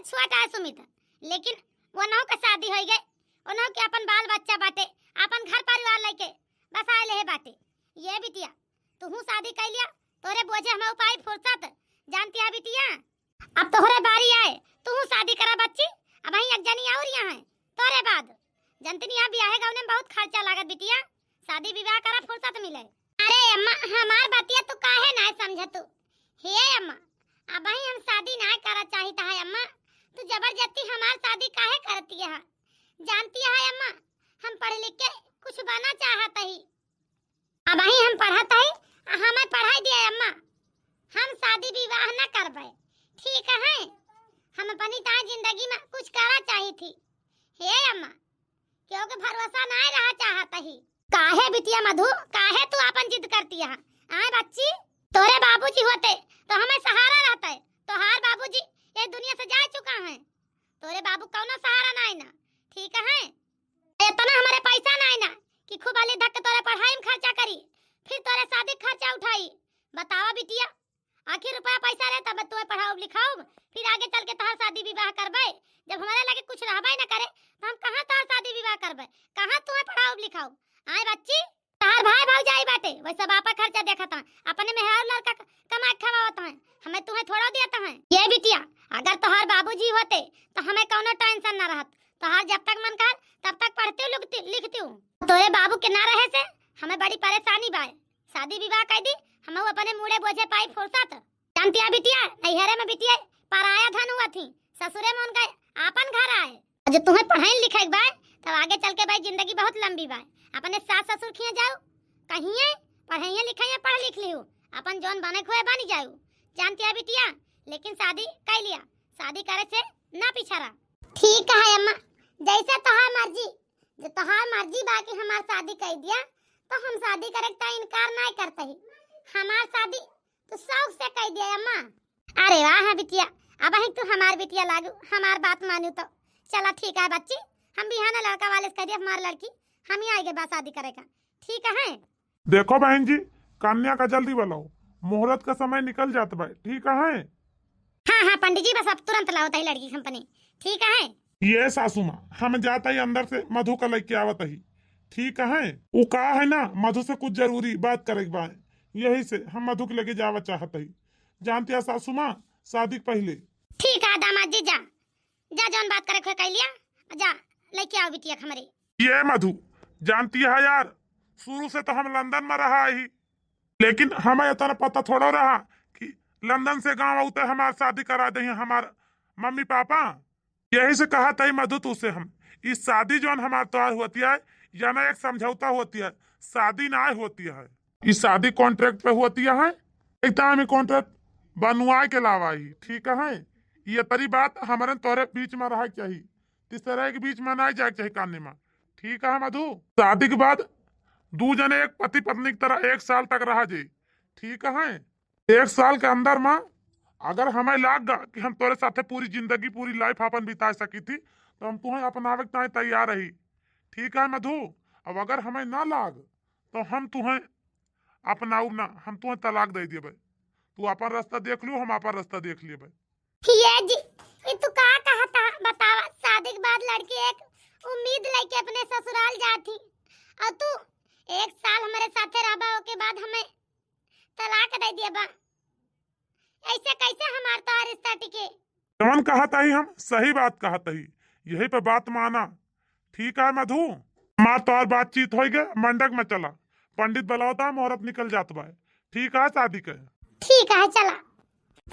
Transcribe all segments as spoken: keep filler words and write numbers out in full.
छोट है सुमित, लेकिन ओनहु के शादी होइ गए, ओनहु के अपन बाल बच्चा बाटे, अपन घर परिवार लइके बसाए लेहे बाटे। ये बिटिया, तुहू शादी कइ लिया, तोरे बोझे हमहू पाई फुर्सत। जानती है बिटिया, अब तोहरे बारी आए, तुहू शादी करा बच्ची। अबहीं एक जनी और यहाँ है तोरे बाद। जनतनी, यहाँ बियाहे गवने में बहुत खर्चा लागत बिटिया, शादी विवाह करा, फुर्सत मिले। अरे अम्मा, हमार बतिया तू काहे नाय समझतू? हे अम्मा, अबहीं हम शादी नाय करा चाहित है अम्मा, तू जबरदस्ती हमार शादी काहे करती है? जानती है अम्मा, हम पढ़ लिख के कुछ बना चाहत ही। अबहीं हम पढ़त ही, हमें पढ़ाई दिया अम्मा, हम शादी विवाह न करबे, ठीक है? हम अपनी ताई जिंदगी में कुछ करा चाहित ही। हे अम्मा, केहू के भरोसा नाय रहा चाहत ही। काहे बिटिया मधु, काहे तू आपन जिद करती है? आए बच्ची, तोरे बाबूजी होते तो हमें सहारा रहते। तोहार बाबूजी ये दुनिया से जा चुका है, तोरे बाबू कौनो सहारा नाय ना, ठीक है? इतना हमारे पैसा नाय ना कि खूब अली धक तोरे पढ़ाई में खर्चा करी, फिर तोरे शादी खर्चा उठाई। बतावा बिटिया, आखिर रुपया पैसा रहे तब तुम्हें पढ़ाउब लिखाउब, फिर आगे चल के तोहार शादी विवाह करबे। जब हमारे लगे कुछ रहबे न करे तो हम कहाँ तोहार शादी विवाह करबे, कहाँ तुम्हें पढ़ाउब लिखाउब? आए बच्ची, तोहार भाई भौजाई बाटे, वही सब आपा खर्चा देखत हैं, अपने मेहरारू लड़का क-, कमा के खवावत हैं, हमें तुम्हें थोड़ा देत हैं। ये बिटिया, अगर तोहार बाबूजी होते तो हमें कौनो टेंशन ना रहत, तोहार जब तक मन कहल तब तक पढ़ती लिखती, लिखती। तोरे बाबू के ना रहे से हमें बड़ी परेशानी बाय। शादी विवाह कइ दी, हमहू अपने मूड़े बोझे पाई फुर्सत। जानतिया बिटिया, नैहरे में बिटिया पराया धन हुआ थी, ससुरे में उनका आपन घर आए। और जो तुम्हें पढ़ाई लिखाई के बाय, तब आगे चल के भाई जिंदगी बहुत लंबी बाय। अपने सास ससुर खिया जाओ, कहिए पढ़ाइए लिखाइए, पढ़ लिख लियो, अपन जौन बने खोए बन जाओ। जानतिया बिटिया, लेकिन शादी कइ लिया, शादी करे से ना पिछड़ा। ठीक है अम्मा, जैसे तोहार मर्जी, जो तोहार मर्जी बा कि हमार शादी कइ दिया, तो हम शादी करे का इनकार नाय करते ही। हमार शादी तू शौक से कइ दिया अम्मा। अरे वाह, हाँ बिटिया, अबहीं तू हमार बिटिया लागू, हमार बात मानू तो। चला ठीक है बच्ची, हम बिहाना लड़का वाले से कह दिया हमार लड़की, हम ही आएगे बा शादी करे का, ठीक है? देखो बहन जी, कन्या का जल्दी बुलाओ, मुहूर्त का समय निकल जात बा, ठीक है? हाँ, हाँ, पंडित जी, बस अब तुरंत लावत ही लड़की हम अपने, ठीक है? ये सासू माँ, हम जात ही अंदर से मधु का लेके आवत ही, ठीक है? वो का है ना, मधु से कुछ जरूरी बात करे के बा, यही से हम मधु के लेके जावा चाहत ही। जानतिया सासू माँ, शादी के पहिले। ठीक है दामाद जी, जा, जा जौन बात करे के होए कइ लिया, जा लेके आओ बिटिया के हमरे। ये मधु, जानती है यार, शुरू से तो हम लंदन में रहा ही, लेकिन हमें इतना पता थोड़ा रहा कि लंदन से गाँव आउते हमार शादी करा दे हमार मम्मी पापा। यही से कहा तही मधु तू से हम, ई शादी जौन हमार तोहार होती है, या ना एक समझौता होती है, शादी ना होती है। ई शादी कॉन्ट्रैक्ट पे होती है, एकदम ही कॉन्ट्रैक्ट बनवाए के लावा ही, ठीक है? ये तरी बात हमारे तोहरे बीच में रहे के चाही, तीसरे के बीच में ना जाए के चाही काने में, ठीक है मधु? शादी के बाद दू जने एक पति पत्नी की तरह एक साल तक रहा जाई, ठीक है? एक साल के अंदर में अगर हमें लाग गा कि हम तोरे साथे पूरी जिंदगी, पूरी लाइफ अपन बिता सकी थी, तो हम तुहें अपनावे के ताईं तैयार रही, ठीक है मधु? अब अगर हमें ना लाग, तो हम तुहें अपनाउब ना, हम तुहें तलाक दे देबे। तू अपन रास्ता देख लियो, हम अपन रास्ता देख लेबे। ये जी, ये तू का कहता? बतावा, शादी के बाद लड़की एक उम्मीद लेके अपने ससुराल जाती, और तू एक साल हमारे साथे रहबा, ओके बाद हमें तलाक दे देबा। ऐसे कैसे हमार तोहार रिश्ता टिके? जवन कहत ही हम सही बात कहत ही, यही पे बात माना। ठीक है मधु, हमार तोहार बातचीत होई गए, मंडक में चला, पंडित बुलावता, मुहूर्त निकल जात बा। ठीक है शादी के। ठीक है चला।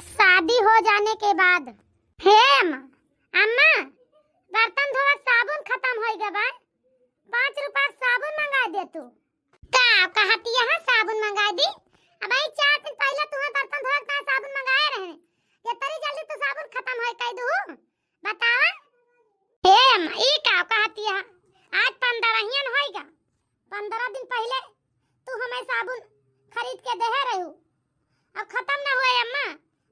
शादी हो जाने के बाद, हे अम्मा, अम्मा, बर्तन धोवे साबुन खत्म होई गए बा, पाँच रुपया साबुन मंगा दे तू। का कहती है, साबुन मंगाई दी? अबहीं चार दिन पहिले तुहें बर्तन धोए का साबुन मंगाए रहे, ये तरी जल्दी तू साबुन खत्म होए कह दू, बतावा। हे अम्मा, ई का कहती है? आज पंद्रहियन होइगा, पंद्रह दिन पहिले तू हमें साबुन खरीद के देहे रहू, अब खत्म ना हुए अम्मा,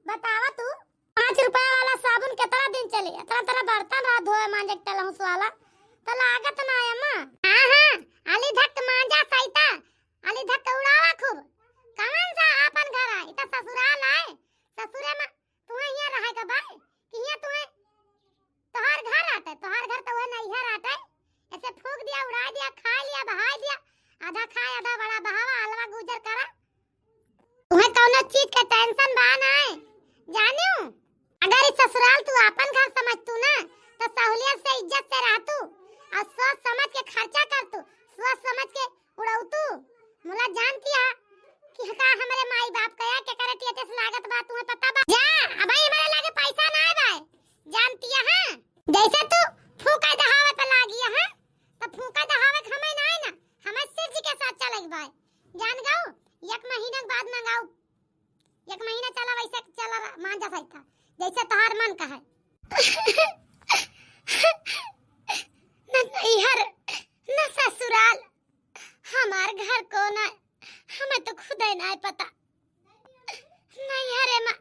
बतावा तू। पाँच रुपया वाला साबुन कितना दिन चली? इतना तेरा बर्तन रहा धोए मांजे के टलहुस वाला, तो लागत ना है अम्मा। हाँ, हाँ, अली धक मांजा सैता, अली धक उड़ावा खूब। कवन सा आपन घर है? इता ससुराल है, ससुरे में तुहे हियाँ रहे का बाय, कि हियाँ तुहे खाइ दिया, आधा खाए, आधा बड़ा बहावा, अलवा गुजर करा। तुम्हें कौनो चीज के tension बा नाय, जानियो? अगर ई ससुराल तू आपन घर समझतू ना, तो सहूलियत से, इज्जत से रहतू, और सोच समझ के खर्चा करतू, सोच समझ के उड़ौतू। मुला जानती है कि का हमरे माई बाप का के करे टियटे से लागत बा, तुम्हें पता बा? जा, अबे हमरे लागे पैसा ना आए बा, जानती है, हाँ? जैसे तू फूका दहावे पे लागी है, हाँ? तो फूका दहावे के हमें ना है ना, हमें सिर जी के साथ चले के बा। जान गऊ, एक महीना के बाद मंगाऊ। एक महीना चला, वैसे चला रहा, मान जा सही था, जैसे तोहार मन का है। न नैहर, न ससुराल, हमार घर कौन है, हमें तो खुदे ना पता। नैहरे मा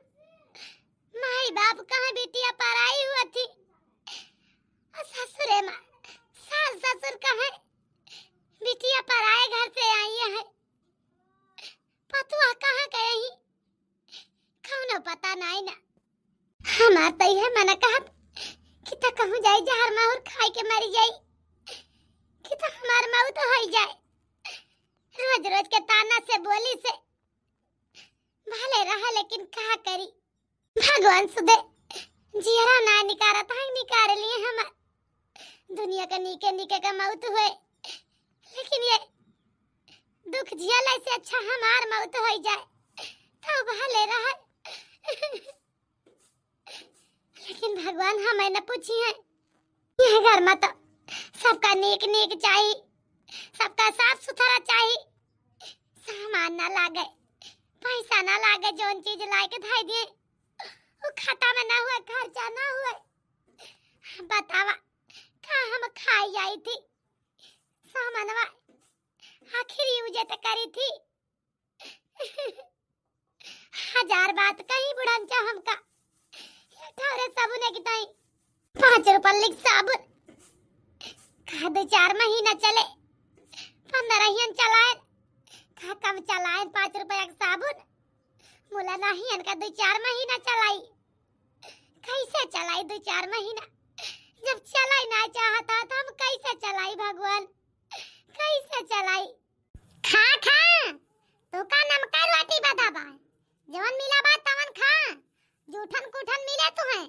माई बाप कहाँ बिटिया पराई हुआ थी, और ससुरे मा सास ससुर कहाँ बिटिया पराए घर से आई है। पतुआ कहाँ गए ही, कौनो पता नाई ना। हमार तो यह मन कहत कि त कहूँ जाई, जहर माहुर खाई के मरी जाई, कि त हमार मौत होई जाए। रोज रोज के ताना से, बोली से भले रहा, लेकिन का करी, भगवान सुधे जियरा ना निकारत है, निकार लिए हमार। दुनिया का नीके नीके का मौत हुए, लेकिन ये दुख जियला से अच्छा हमार मौत होई जाए, तो भले रहा। लेकिन भगवान हमें न पूछी है, यह घर में तो सबका नीक नीक चाही, सबका साफ सुथरा चाही, सामान ना लागे, पैसा ना लागे, जौन चीज लाए के धाई दिए, वो खाता में ना हुए, खर्चा ना हुए। बतावा, का हम खाई आई थी सामानवा, आखिर यूज त करी थी। हजार बात कही बुढ़नचा हमका, ये ठौरे साबुन एक दाई, पाँच रुपया लिख साबुन, का दो चार महीना चले, पंद्रह हियन चलाए, का कम चलाए पाँच रुपया के साबुन, मुला नहीं इनका दो चार महीना चलाई, कैसे चलाई दो चार महीना? जब चलाई ना चाहता तो हम कैसे चलाई भगवान, कैसे चलाई? खा खा, तू का नमका रोटी बता बा, जवन मिला बा तवन खा, जूठन कुठन मिले तुहे,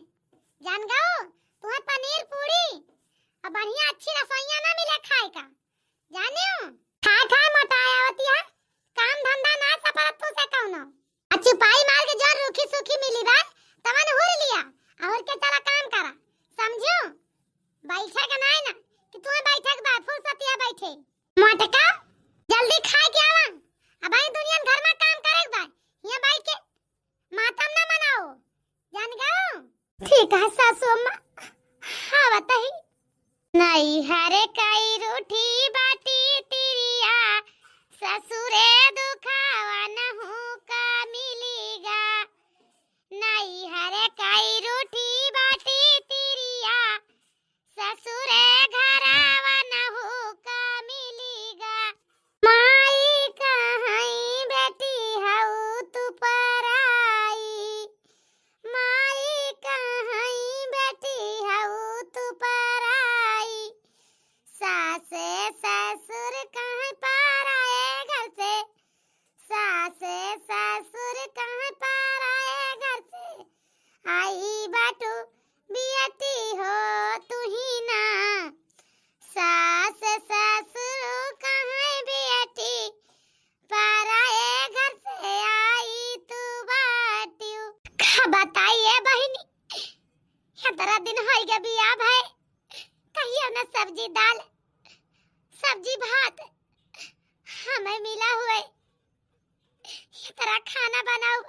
जान गऊ, तुहे पनीर पूरी और बढ़िया अच्छी रसोइया ना मिले खाए का, जानियो? खा खा मोटाया होती है, काम धंधा ना सपरत तू से कौनो। आ चुपाई मार के जौन रूखी सूखी मिली बा, तवन हुर लिया, और के चला काम करा, समझियो? बैठे के नाई ना, कि तुम्हें बैठे के बा, फुर्सतिया बैठे। मोटका, जल्दी खाए के आवा, अब आई दुनिया घर में काम करे के बा, यहाँ बैठ के मातम ना मनाओ, जान गऊ? ठीक है सासू अम्मा, हाँ बताई। नैहर कई रूठी बाटी तिरिया, ससुरे दुखावा नहू का मिलीगा। नैहर कई रूठी बाटी तिरिया, ससुरे घरावा नहू का मिलीगा। माई कहाई बेटी हऊ तू पराई, माई कहाई बेटी हऊ तू पराई, सासे ससुर कहाँ पराए घर से, सासे ससुर कहाँ पराए घर से, आई बाटू बियटी हो तू ही ना, सास ससुर कहाँ बियटी, पराए घर से आई तू बाटियो। का बताई ए बहिनी, इतना दिन होई गया बियाह भए, कहियो न सब्जी दाल, सब्जी भात हमें मिला हुए, इतना खाना बनाओ,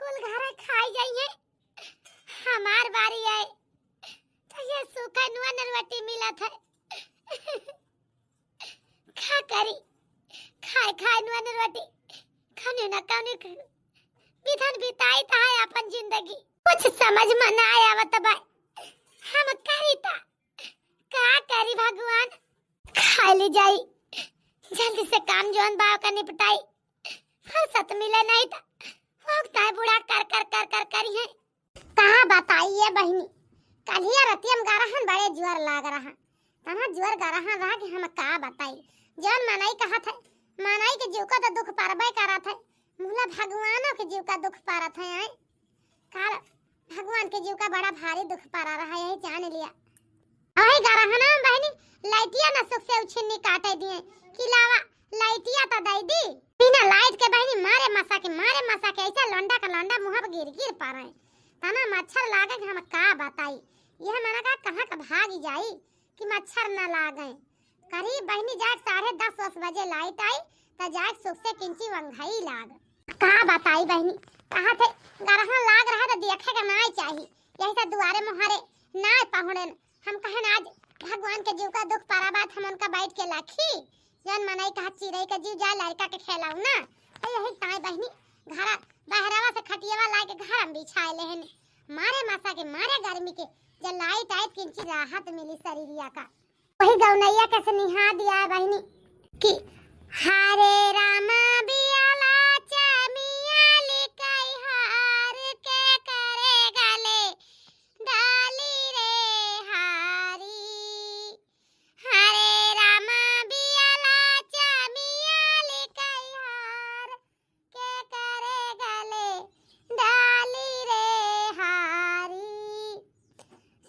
कुल घरे खाई जाइए, हमार बारी आए तो ये सूखा नुआ नरवटी मिलत है। का करी, खाए खाए नुआ नरवटी, कौनो न कौनो विधन बिताई त है अपन जिंदगी। कुछ समझ में ना आवत बा, हम करी त का करी भगवान। खा ली जाई, जल्दी से काम जौन बा ओका निपटाई, फुर्सत मिले नहीं त भोगता है बूढ़ा कर कर कर कर करी है। कहाँ बताई ये बहिनी, कलिया रतिया में गरहन बड़े जुअर लाग रहा, तना जुअर गरहन रहा कि हम का बताई। जौन मनई कहत है, मनई के जीव का तो दुख परबे करत है, मुला भगवानों के जीव का दुख परत है। आए काल भगवान के जीव का बड़ा भारी दुख परा रहा है, यही जान लिया। वही गरहना में बहिनी लाइटिया ना सुख से उछिन्नी काटे दिए कि लावा लाइटिया तो दे दी। बिना लाइट के बहिनी मारे मसा के, मारे मसा के ऐसा लौंडा का लौंडा मुँह पर गिर गिर पा रहे। तना मच्छर लागे कि हम का बताई। यह मना का कहाँ का भाग जाई कि मच्छर न लागे। करीब बहिनी जाए साढ़े दस वस बजे लाइट आई, त जाए सुख से किंची वंघई लाग। का बताई बहिनी, कहा थे गरहा लाग रहा तो देखे के नाई चाही, यही से दुआरे मुहारे नाई पहुड़ेन। हम कहन आज भगवान के जीव का दुख परा बात हम उनका बैठ के लाखी, जौन मनई कहा चिरई के जीव जाए लड़का के खेलाऊ ना, तो यही ताई बहिनी घरा बहरावा से खटियावा लाए के घर में बिछाए लेहन। मारे मसा के मारे गर्मी के जब लाइट आई किंची राहत मिली शरीरिया का। वही गौनैया के सनिहा दिया बहिनी कि हरे रामा बियाला चमिया लिकाई हार के करे गले डाली रे हारी। हरे रामा बियाला चमिया लिकाई हार के करे गले डाली रे हारी।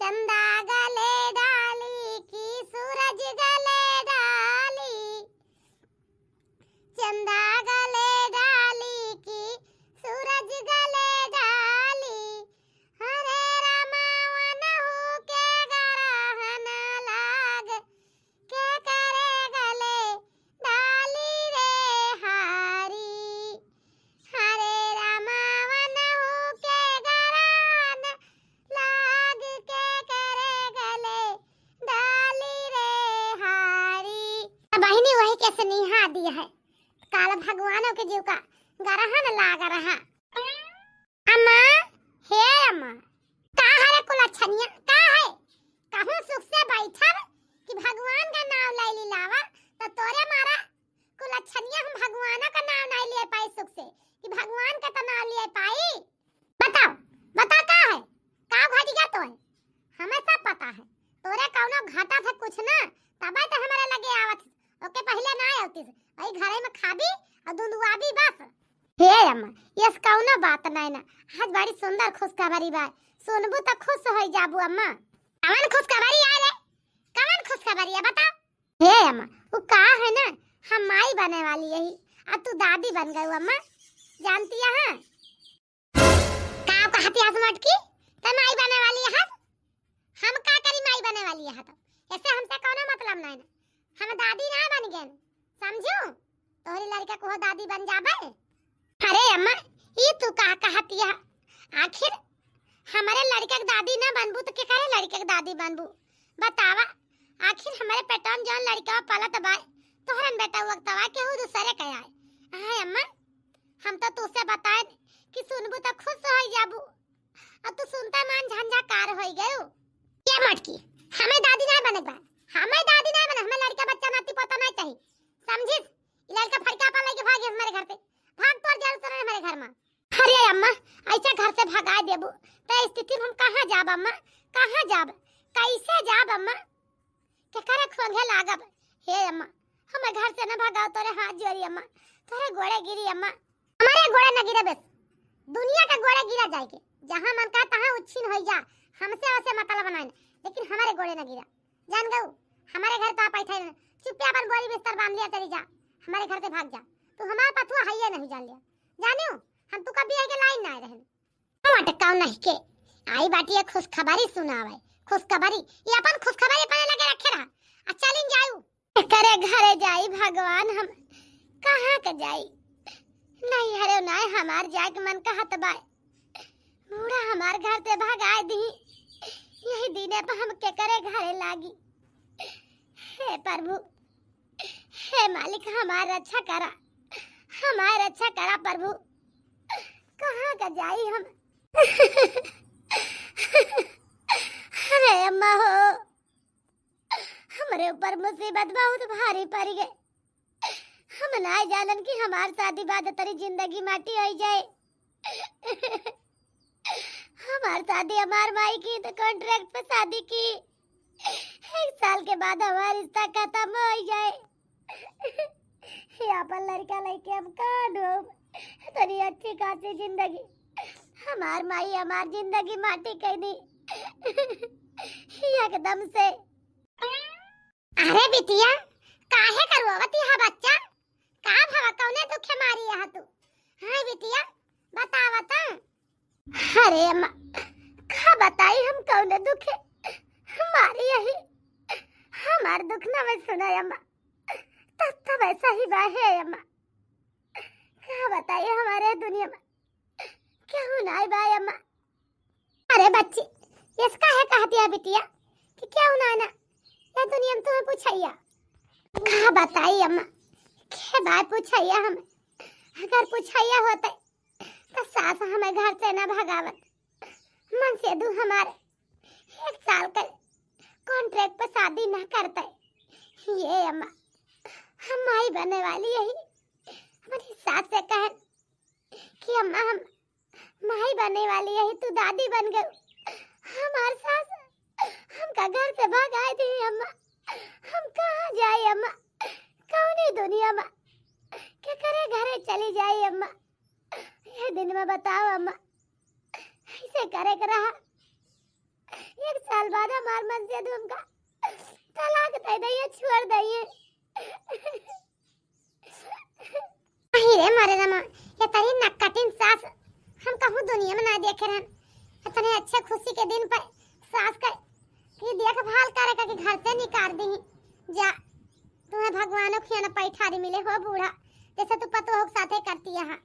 चंदा गले डाली की सूरज गले डाली, चंदा गले डाली की सूरज गले डाली। हरे रामा वनहु के गरहन लाग के करे गले डाली रे हारी। हरे रामा वनहु के गरहन लाग के करे गले डाली रे हारी। बहिनी वही के सनिहा दी है, काल भगवानों के जीव का गरहन लाग रहा। अम्मा, हे अम्मा, का हरे कुलच्छनिया, का है? कहूँ सुख से बैठब कि भगवान का नाम ले ली लावा, तो तोरे मारा कुलच्छनिया हम भगवान का नाम नहीं ले पाई सुख से, कि भगवान का तो नाम ले पाई। बताओ, बता का है? का घट गया तो है? हमें सब पता है, तोरे कौनो घटा था कुछ ना, तबे तो हमारे लगे आवत है। ओके पहले ना आवती से, वही घरे में खाबी और दुंदुआबी बस। हे अम्मा, यस कौनो बात नहीं ना, आज बड़ी सुंदर खुशखबरी बा, सुनबू तो खुश हो जाबू अम्मा। कवन खुशखबरी आ रे? कवन खुशखबरी है बताओ? हे अम्मा, वो का है ना, हम माई बने वाली यही, अब तू दादी बन गई अम्मा, जानती है? हाँ? का कहती हस मोटकी? ते माई बने वाली हस? हम का करी माई बने वाली है तो? ऐसे हमसे कौनो मतलब नहीं ना। हम दादी ना बन गए, समझू? तोहरी लड़का को दादी बन जाबे। अरे अम्मा, ई तू का कहती है? आखिर हमारे लड़के के दादी ना बनबू तो के करे लड़के के दादी बनबू? बतावा, आखिर हमारे पेटवा में जौन लड़का पलत बा, तोहरन बेटा वक्तवा केहू दूसरे के आए। हाय अम्मा, हम तो तुझसे बताए कि सुनबू तो खुश हो जाबू, और तू सुनता मान झंझाकार हो गयो। ये मटकी, हमें दादी ना बने बा, हमें दादी ना बने, हमें लड़का बच्चा नाती पोता नहीं चाहिए, समझिस? ई लड़का फड़का अपन लेके भाग हमारे घर से, भाग तोर जरूरत नहीं हमारे घर में। अरे अम्मा, ऐसा घर से भगा देबू, तो स्थिति में हम कहाँ जाब अम्मा, कहाँ जाब, कैसे जाब अम्मा? केकरे खोंघे लागब? हे अम्मा, हमें घर से न भगाओ, तोरे हाथ जोड़ी अम्मा, तोरे गोड़े गिरी अम्मा। हमारे गोड़े न गिरे बस, दुनिया का गोड़े गिरा जाए के, जहाँ मन का तहाँ उच्छिन हो जा, हमसे वैसे मतलब बनाए न, लेकिन हमारे गोड़े न गिरा। जान गऊ, हमारे घर तो आप बैठे न, चुप्पे अपन बोरी बिस्तर बांध लिया, चली जा, हमारे घर से भाग जा। तू हमारे पथुआ है ये नहीं जान लिया, जानियो, हम तू कभी आगे लाइन ना आए रहन। मटकाओ नहीं के आई बाटी, ये खुशखबरी सुनावे, खुशखबरी, ये अपन खुशखबरी अपने लगे रखे रहा, आ चलिन जाऊ। करे घरे जाई भगवान, हम कहाँ के जाई? नहीं हरे नाय हमार जाए के मन कहत बाय, बूढ़ा हमार घर से भगाए दी, यही दिने पर हम के करे घरे लागी। हे प्रभु, हे मालिक, हमार रक्षा करा, हमार रक्षा करा प्रभु, कहाँ का जाई हम? अरे अम्मा हो, हमरे ऊपर मुसीबत बहुत भारी पड़ गए। हम ना जानन कि हमार शादी बाद तेरी जिंदगी माटी हो जाए। हमार शादी हमार माई की तो कॉन्ट्रैक्ट पे शादी की, एक साल के बाद हमार रिश्ता खत्म हो जाए। ये अपन लड़का लेके हम कहाँ ढोब? तनी अच्छी खासी जिंदगी। हमार माई हमार जिंदगी माटी कइ दी। एकदम से। अरे बिटिया, काहे का रोवत हा बच्चा? का भवा, कौने दुखे मारी हा तू? हाँ बिटिया, बतावा त। अरे अम्मा, का बताई हम कौने दुखे मारी यही। हमार दुख ना में सुना अम्मा, तब तब ऐसा ही बा है अम्मा। का बताई हमारे दुनिया में केहू नाई बा अम्मा। अरे बच्ची, इसका है कहतिया बिटिया कि केहू ना ना, ये दुनिया में तुम्हें पूछैया। का बताई अम्मा, के बाय पूछैया हम? अगर पूछैया होते तो सास हमें घर से ना भगावत। मन से दू हमारे एक साल के कॉन्ट्रैक्ट पे शादी ना करते। ये अम्मा, हम माई बने वाली यही। हमारी सास से कहन कि अम्मा, हम माई बने वाली यही, तू दादी बन गई। हमार सास हमका घर से भगाई दी अम्मा। हम कहाँ जाई अम्मा? कौनी दुनिया में केकरे घरे चली जाई अम्मा? ये दिन में बताओ अम्मा, ऐसे करे के रहा। एक साल बाद हमार मन से हमका तलाक दे दइए, छोड़ दइए। अही रे मोरे रामा, ये तरी नक्कटिन सास हम कहूँ दुनिया में ना देखे रहन। इतने अच्छे खुशी के दिन पर सास का ये देखभाल करे का के घर से निकाल दी। जा, तुम्हें भगवानों खियाना पैठारी मिले हो बूढ़ा, जैसे तू पतोह के साथे करती है।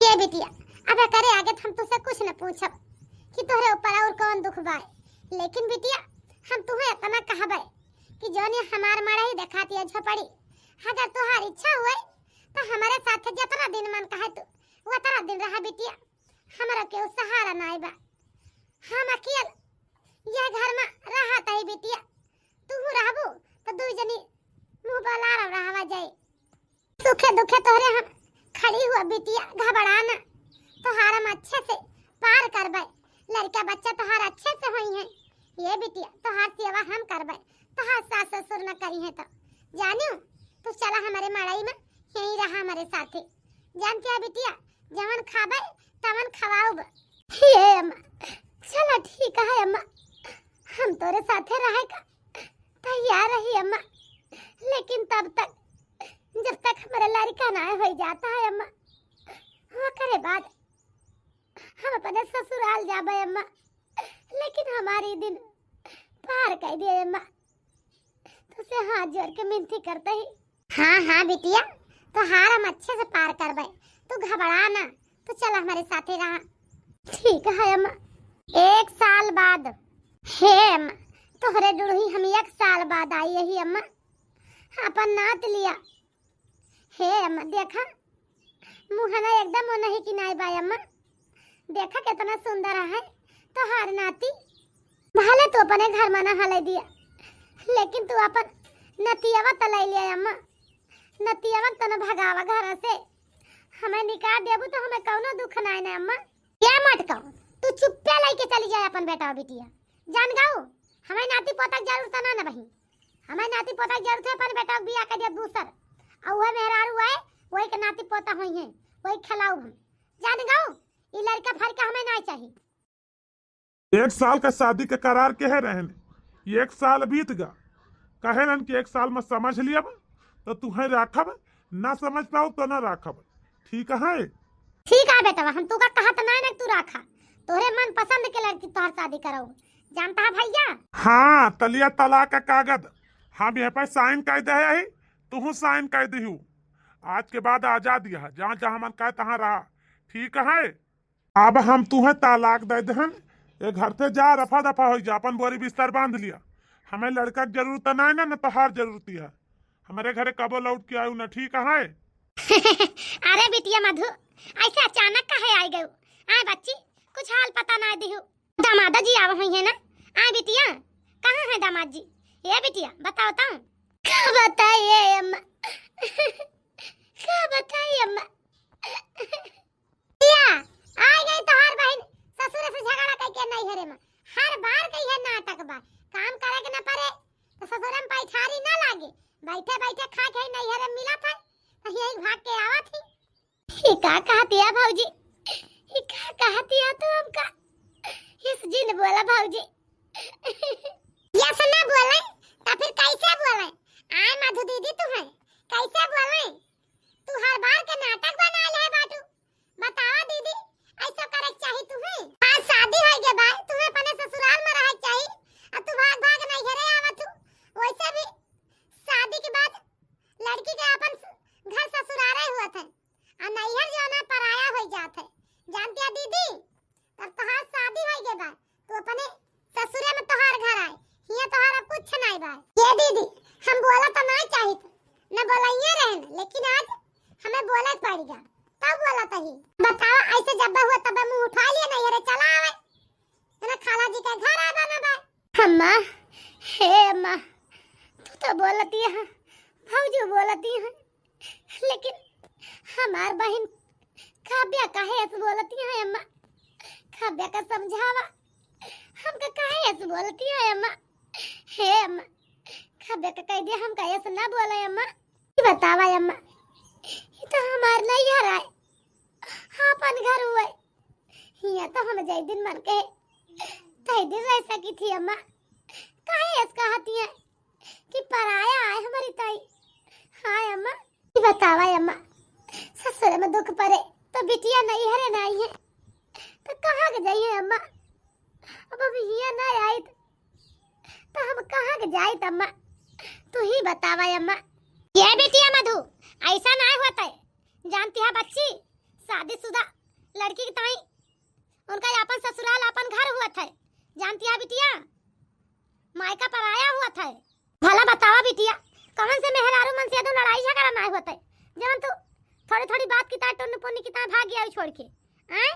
ये बिटिया, अब एकरे आगे तो हम तुझसे कुछ न पूछब कि तोहरे ऊपर और कौन दुख बाय, लेकिन बिटिया, हम तुम्हें इतना कहबे कि जौन ये हमार मड़ई देखाती है झोपड़ी, अगर तुहार इच्छा हुए तो हमारे साथ जितना दिन मन कहे तू उतना दिन रहा बिटिया। हमारा केहू सहारा नाई बा, हम अकेल ये घर में रहत है बिटिया, तू रहबू तो दुई जनी मुँह बलार रहवा जाई। सुखे दुखे तोहरे हम खड़ी हुआ बिटिया, घबरा ना, तोहार हम अच्छे से पार करबे, लड़का बच्चा तोहार अच्छे से होई हैं। ये बिटिया, तोहार सेवा हम करबे, तोहार सास ससुर न करी हैं तो। जानियो, तू चला हमारे मड़ई में, यहीं रहा हमारे साथे। जानते है बिटिया, जवन खाबे तवन खवाउब। ये अम्मा, चला ठीक है अम्मा, हम तोरे साथे रहे का तैयार रही अम्मा, लेकिन तब तक, जब तक हमारा लड़का ना हो जाता है अम्मा, ओकरे बाद हम अपने ससुराल जाबे अम्मा, लेकिन हमारी दिन पार कर दिए अम्मा। तुझसे हाथ जोड़ के मिनती करते ही। हाँ हाँ बिटिया, तोहार हम अच्छे से पार करबे, तू घबरा ना, तू चल हमारे साथे रहा। ठीक है अम्मा। एक साल बाद। हे अम्मा, तोहरे डुढ़ी हम एक साल बाद आई यही अम्मा, अपन नात लिया। हे अम्मा, देखा, मुहना एकदम ओनही की नाई बा अम्मा। देखा, कितना सुंदर है तोहार नाती। भले तू अपने घर में ना हले दिया, लेकिन तू अपन नतियावा त लै लिया अम्मा। नतियावा त न भगावा घर से। हमें निकाल देबू तो हमें कौनो दुख नाई ना अम्मा। ये मत कहो, तू चुप्पे लेके चली जाए अपन बेटा बिटिया। जान गऊ, हमें नाती पोता के जरूरत ना न बही। हमें नाती पोता के जरूरत है, अपन बेटा के बियाह कर दिया दूसर। और वह मेहरारू आए, वही के नाती पोता होई हैं, वही खिलाऊ हम। जान गऊ, ई लड़का फड़का हमें ना चाहिए। एक साल का शादी के करार केहे रहन, एक साल बीत गा। कहे रहन कि एक साल में समझ लियब, तो तुहें राखब, ना समझ पाओ तो ना राखब। ठीक है? ठीक है बेटवा, हम तू का कहत ना ना तू राखा, तोहरे मन पसंद के लड़की तोहर शादी कराऊ। जानता है भैया? हाँ, तलिया तलाक का कागद हम यहाँ पर साइन कर दे है, तू साइन कर दिहू। आज के बाद आजाद यह, जहाँ जहाँ मन कहे तहाँ रहा। ठीक है? अब हम तुहें तलाक दे देहन, ये घर से जा, रफा दफा हो जा, अपन बोरी बिस्तर बांध लिया। हमें लड़का के जरूरत नहीं ना, न तोहार जरूरत है। हमारे घरे कबो लौट के आयु न, ठीक है? अरे बिटिया मधु, ऐसे अचानक काहे आई गयू? आए बच्ची, कुछ हाल पता ना दिहू। दामादा जी आवा हुई है ना? आए बिटिया, कहाँ है दामाद जी? ये बिटिया, बताओ तो। का बताई ए अम्मा? का बताई अम्मा? या, आ गई तोहार बहिन ससुर से झगड़ा कइके नैहरे में। हर बार कही है नाटक बा, काम करे के न परे तो ससुर में पैठारी न लागे, बैठे बैठे खा के नहीं। अम्मा, हे अम्मा, तू तो बोलती है, भौजी बोलती है, लेकिन हमार बहिन काव्या काहे ऐसे बोलती है अम्मा? काव्या का समझावा, हमका काहे ऐसे बोलती है अम्मा? हे अम्मा, काव्या का कह दिया, हमका ऐसे ना बोले अम्मा। ई बतावा अम्मा, ई तो हमार नैहर आए, आपन घर हुए। हियाँ तो हम जय दिन मन के तय दिन रह सकी थी अम्मा। काहे ऐस कहती है कि पराया आए हमारी ताई? हाँ अम्मा, ई बतावा अम्मा, ससुर में दुख पड़े तो बिटिया नैहरे नहीं है, तो कहाँ के जाइए अम्मा? अब हम हियाँ ना आइत, तो हम कहाँ के जाइत अम्मा? तू ही बतावा अम्मा। ये बिटिया मधु, ऐसा ना होता है। जानती है बच्ची, शादीशुदा लड़की की ताई, उनका अपन ससुराल, अपन घर हुआ था। जानती है बिटिया, मायका पराया हुआ था। भला बतावा बिटिया, कौन से मेहरारू मन से दो लड़ाई झगड़ा ना होता है, जवन तू थोड़ी थोड़ी बात की तार टुन्न पुन्न की तार भाग गया छोड़ के, आए?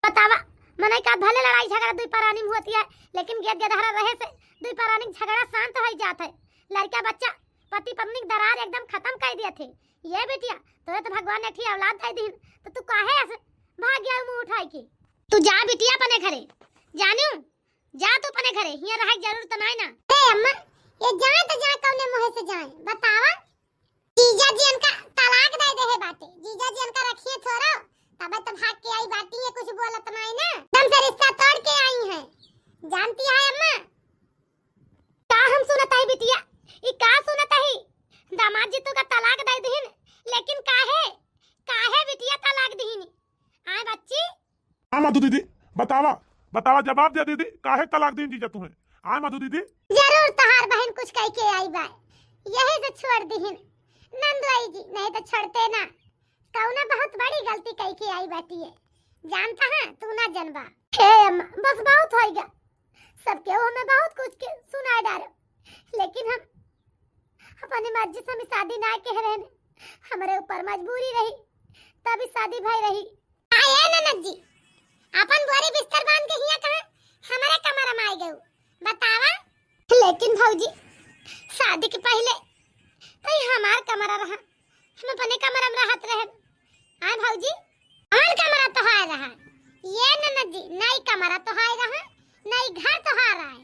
बतावा, मनई का भले लड़ाई झगड़ा दुई परानी में होती है, लेकिन गेद गेदहरा रहे से दुई परानी के झगड़ा शांत हो जात है। लड़का बच्चा, पति पत्नी के दरार एकदम खत्म कर दिए थे। ये बिटिया, तोरे तो भगवान ने अच्छी औलाद दे दीन, तो तू काहे ऐसे भाग गया मुंह उठाई के? तू जा बिटिया अपने घरे, जानियो, जा तू अपने घरे, हियाँ रहे के जरूरत नहीं ना। ए अम्मा, ये जाए तो जाए कौने मुँह से जाए, बतावा? जीजा जी इनका तलाक दे दे है बाटे, जीजा जी इनका रखिए थोड़ा, तबे तो भाग के आई बाटी, ये कुछ बोलत नहीं ना, दम से रिश्ता तोड़ के आई है, जानती है अम्मा? का हम सुनत आई बिटिया, ई का सुनत आई? दामाद जी तो का तलाक दे दीन, लेकिन काहे, काहे बिटिया तलाक दीन? आए बच्ची, हाँ मधु दीदी, बतावा, बतावा, जवाब दे दीदी, काहे तलाक दीन जीजा तुम्हें? हाँ मधु दीदी। जरूर तोहार बहिन कुछ कह के आई बा, यही से छोड़ दीन नंदोई जी, नहीं तो छोड़ते ना। कौना बहुत बड़ी गलती कह के आई बाटी है, जानता है तू ना जनबा। हे अम्मा, बस बहुत होइगा, सबके हमें बहुत कुछ के सुनाए डारे, लेकिन हम अपनी मर्जी से हम शादी ना कह रहे, हमारे ऊपर मजबूरी रही, तभी शादी भई रही। आए ननद जी, अपन बोरी बिस्तर बांध के हिया कहाँ हमारे कमरा में आ गऊ, बतावा? लेकिन भौजी, शादी के पहले तो ये हमार कमरा रहा, हम अपने कमरा में रहत रहे। आए भौजी, कौन कमरा तोहार रहा? ये ननद जी, नई कमरा तोहार रहा, नई घर तोहार आए।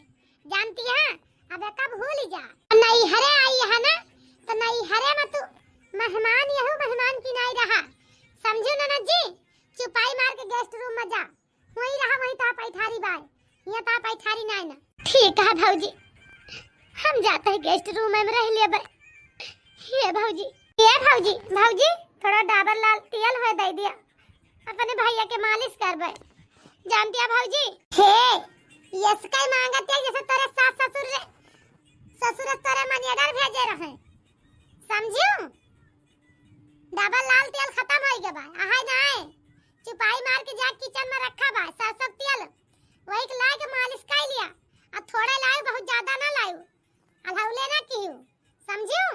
जानती है, अब एका भूल जा। नैहरे आई है ना, तो नैहरे में तू मेहमान यहू मेहमान की नाई रहा। समझू ननद जी, चुपाई मार के गेस्ट रूम में जा। वहीं रहा, वहीं ता पैठारी बाय, यहाँ ता पैठारी नाई ना। ठीक है भौजी, हम जाते हैं गेस्ट रूम में रह लेबे। ये भौजी, ये भौजी, भौजी, थोड़ा डाबर लाल तेल होए दे दिया, अपने भैया के मालिश करबे। जानती है भौजी, हे, यस कई मांगत है जैसे तोरे सास ससुर रे, ससुर तोरे मनी ऑर्डर भेजे रहे, समझियो? डाबर लाल तेल खत्म होई गए बा, अहाय ना आए, चुपाई मार के जा किचन में रखा बा सरसों के तेल, वही के लाए के मालिश कर लिया, और थोड़ा लाए, बहुत ज्यादा ना लाए, अलाउ लेना कियो, समझियो?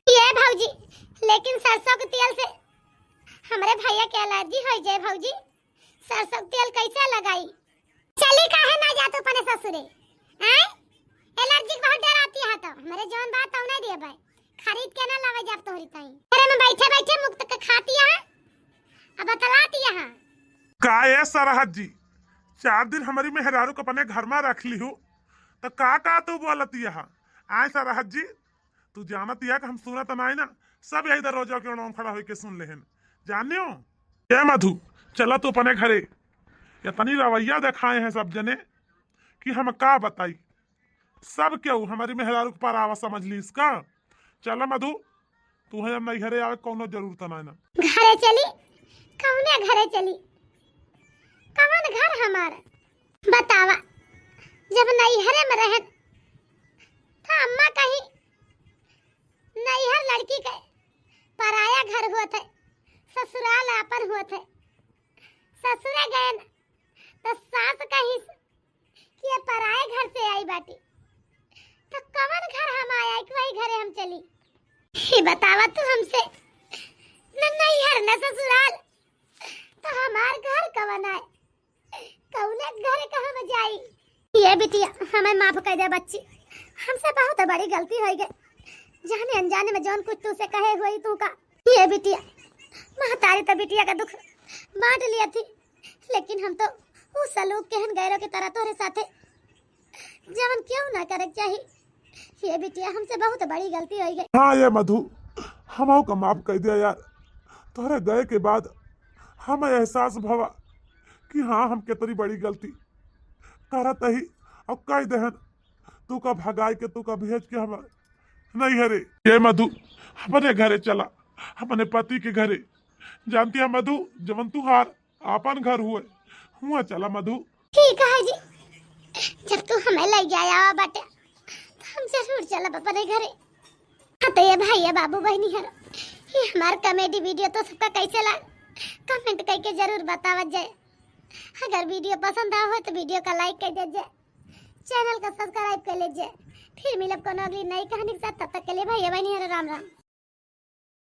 ये भौजी, लेकिन सरसों के तेल से हमरे भैया के एलर्जी हो जाए भौजी, सरसों के तेल कैसे लगाई? चली काहे ना जा तू अपने ससुरे, हैं? एलर्जी के बहुत डराती है तो हमरे जौन बात तौने दिए भाई, खरीद के ना लावे जाब तोहरी ताई। घरे में बैठे बैठे मुफ्त के खाती है, अब बतलाती है। का ए सरहद जी, चार दिन हमारी मेहरारू को अपने घर में रख ली हो, तो का का तू बोलती है? आए सरहद जी, तू जानत या कि हम सुनत नाई ना, सब यही दरवाजा के ओर खड़ा होके सुन लेहन। जानियो, ए मधु, चला तू अपने घरे। इतनी रवैया दिखाए हैं सब जने कि हम का बताई। सब केहू हमारी मेहरारू के परावा समझ लीस का। चला मधु, तू है नैहरे आवे कौनो जरूरत नाई ना। घरे चली? कौने घरे चली? कौन घर हमारा? बतावा, जब नैहरे में रहन, तो अम्मा कही, नैहर लड़की के पराया घर होत है, ससुराल आपन होत है। ससुरे गए न, तो सास कही कि ये पराए घर से आई बाटी, तो कवन घर हम आया कि वही घरे हम चली? ही बतावा तू हमसे, न नैहर न ससुराल, तो हमार घर कवन आए? कौने घर कहाँ में जाई? ये बिटिया, हमें माफ कर दे बच्ची, हमसे बहुत बड़ी गलती होइ गई। जाने अनजाने में जौन कुछ तू से कहे हुई तू का, ये बिटिया, महतारी तो बिटिया का दुख बांट लिया थी, लेकिन हम तो उस सलूक केहन गैरों की तरह तोहरे साथे जवन क्यों ना करे के चाही। ये बिटिया, हमसे बहुत बड़ी गलती होइ गई। हाँ ये मधु, हमहू का माफ कर दिया यार। तोहरे गए के बाद हमें एहसास भवा कि हाँ, हम कितनी बड़ी गलती करत ही और कह देहन। तू का भगाई के, तू का भेज के हम नहीं हरे। ये मधु, अपने घरे चला, अपने पति के घरे। जानती है मधु, जवन तुहार आपन घर हुए, हुआ चला मधु। ठीक है जी, जब तू हमें ले जाया बाटे, तो हम जरूर चलब अपने घरे। हाँ तो ये भाई, ये बाबू, बहनी हर, ये हमार comedy video तो सबका कैसे लाग, comment करके जरूर बतावत जाए। अगर video पसंद आवे तो video का like कर दीजिए, channel का subscribe कर लीजिए। फिर मिलब कोनो अगली नई कहानी के साथ, तब तक के लिए भैया बहनी हर राम राम।